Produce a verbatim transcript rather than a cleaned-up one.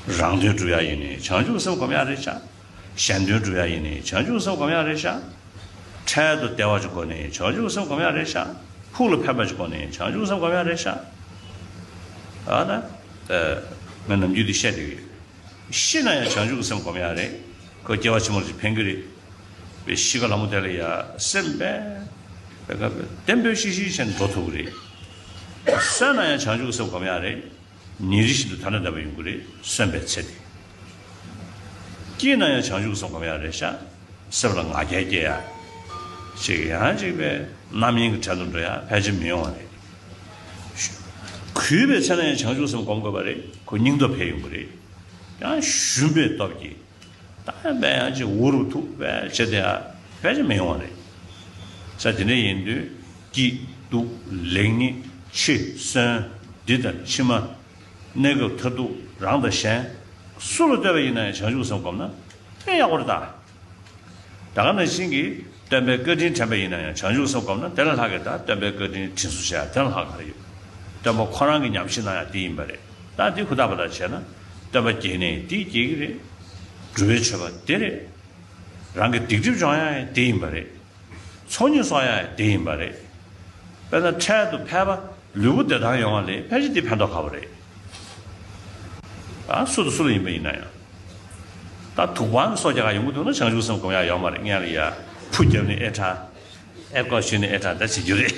རང་དོན་སྒྲུབ་ཡ་ཡིན་ནའི་བྱང་ཆུབ་སེམས་སྒོམ་ཡ་རེད་ཤག་གཞན་དོན་སྒྲུབ་ཡ་ཡིན་ནའི་བྱང་ཆུབ་སེམས་སྒོམ་ཡ་རེད་ཤག་འཕྲལ་དུ་བདེ་བ་ཅིག་དགོས་ནའི་བྱང་ཆུབ་སེམས་སྒོམ་ཡ་རེད་ཤག་ཕུགས་ལ་ཕན་པ་ཅིག་དགོས་ནའི་བྱང་ཆུབ་སེམས་སྒོམ་ཡ་རེད་ཤག་ཨ་ན། ཨ། ང་ནམ་རྒྱུན་འདི་བཤད་བསྡད་ཀྱི་ཡོད། ཤི་ན་ཡང་བྱང་ཆུབ་ཀྱི་སེམས་སྒོམ་ཡ་རེད། ཁོ་སྐྱེ་བ་ཕྱི་མར་ཅིག་ཕན་གྱི་རེད། པའི་གཤིས་ཀ་ལ་མོ་དེ་ལ་ཡ་སེམས་པས། བདེན་པའི་ཤི་ཤི་བྱས་ནས་འགྲོ་ཐུབ་ཀྱི་རེད། གསོན་ན་ཡང་བྱང་ཆུབ་ཀྱི་སེམས་སྒོམ་ཡ་རེད། ཉིན་རེ་བཞིན་དུ་ཐ་ན་དད་པ་ཡོང་གི་རེད། གསོན་པའི་ཚེ་དེ། སྐྱིད་ན་ཡང་བྱང་ཆུབ་ཀྱི་སེམས་སྒོམ་ཡ་རེད་ཤག་སེམས་ལ་ང་རྒྱལ་སྐྱེ་ཡ། ཅིག་ཡང་ཅིག་པའི་རྣམ་གཡེང་གི་གྲལ་དུ་འགྲོ་ཡ་ཕལ་ཆེར་མི་ཡོང་བ་རེད། གུས་པའི་ཚེ་ན་ཡང་བྱང་ཆུབ་སེམས་སྒོམ་དགོས་པ་རེད། ཁོ་སྙིང་སྟོབས་འཕེལ་ཡོང་གི་རེད། ཡང་ཞུམ་པའི་སྟོབས་ཀྱིས་ད་ཡང་དཔེ་ཡང་ཅིག་འུ་རུ་ཐུག་པའི་བྱེད་དེ་ཡང་ཕལ་ཆེར་མི་ཡོང་བ་རེད། ས་དེ་འདྲ་ཡིན་དུས་སྐྱིད་སྡུག་ལེགས་ཉེས་འཆི་གསོན་འདི་དང་ཕྱི་མ་གནས་སྐབས་མཐར་ཐུག་རང་དང་གཞན་སུ་ལ་ལྟོས་པ་ཡིན་ན་ཡང་བྱང་ཆུབ་སེམས་སྒོམ་ན་དཔེ་ཡག་པོ་རེད་ད། ད་ག་ནང་བཞིན་གྱི་སྟོན་པའི་བཀའ་དྲིན་དྲན་པ་ཡིན་ན་ཡང་བྱང་ཆུབ་སེམས་སྒོམ་ན་དེ་ལ་ལྷག་གི་ད་སྟོན་པའི་བཀའ་དྲིན་དྲིན་གཟོ་བྱ་ཡ་དེ་ལ་ལྷག་ག་རེ་ཡོད། སྟོན་པ་ཁོ་རང་གི་ཉམས་ཞིབ་གནང་ཡ་དེ་ཡིན་པ་རེད། ད་དེ་ཧུར་ཐག་པ་ཐག་བྱས་ན་སྟོན་པ་དགྱེས་ནས་དེ་དགྱེས་ཀྱི་རེད། སྒྲུབ་པའི་མཆོད་པ་དེ་རེད། རང་གི་སྡིག་སྒྲིབ་སྦྱོང་ཡ་ཡང་དེ་ཡིན་པ་རེད། ཚོགས་གཉིས་གསོག་ཡ་ཡང་དེ་ཡིན་པ་རེད། དཔེར་ན་འཕྲལ་དུ་ཕལ་པ་ལུས་པོ་བདེ་ཐང་ཡོང་བ་ལས་ཕལ་ཆེར་དེ་ཕན་ཐོགས་ཁག་པོ་རེད། ཨ་སུ་དང་སུ་ལ་ཡིན་པ་ཡིན་ན་ཡང་། ད་དུག་པའང་གསོག་རྒྱག་ག་ཡོང་གི་འདུག་ན་བྱང་ཆུབ་སེམས་སྒོམ་ཡ་ཡོད་མ་རེད། སྔོན་ལ་ཡ་ཕུ་བརྒྱབ་ནས་ཨེ་ཁྲ། ཨེ་ཀོ་ཞུས་ནས་ཨེ་ཁྲ་ད་བྱེད་རྒྱུ་རེད།